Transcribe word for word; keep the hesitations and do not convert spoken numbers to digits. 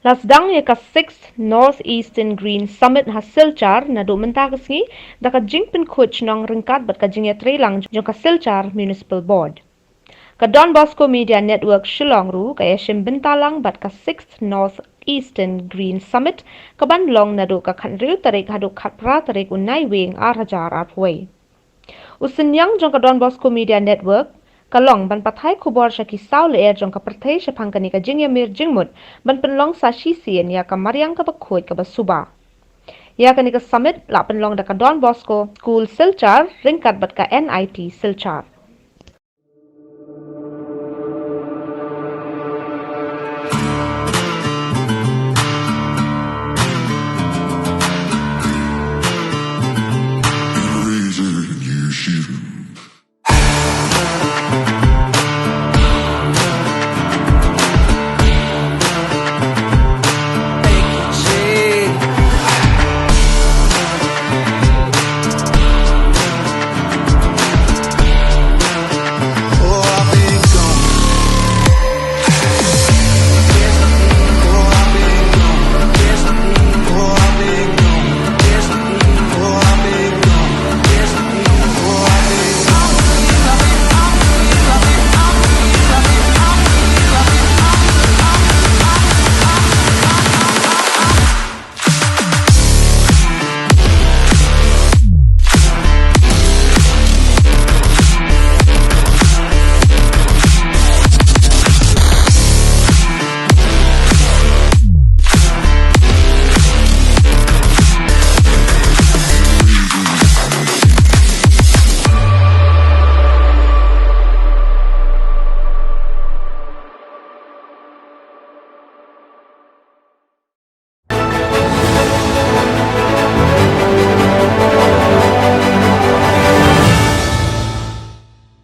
La sdang ïa ka sixth North Eastern Green Summit ha Silchar naduh mynta ka sngi da ka jingpynkhuid shnong ryngkat bad ka jingïatreilang jong ka Silchar Municipal Board. Ka Don Bosco Media Network Shillong ruh ka ïashim bynta lang bad ka sixth North Eastern Green Summit ka ban long naduh ka khathynriew tarik haduh khatphra tarik u Naiwieng ar hajar arphew wei. U synñiang jong ka Don Bosco Media Network ka long ban pathai khubor sha ki saw lyer jong ka pyrthei shaphang kane ka jingïamir jingmut ban pynlong sa shisien ïa ka mariang kaba khuid kaba suba. Ïa kane ka summit la pynlong da ka Don Bosco School Silchar ryngkat bad ka N I T Silchar.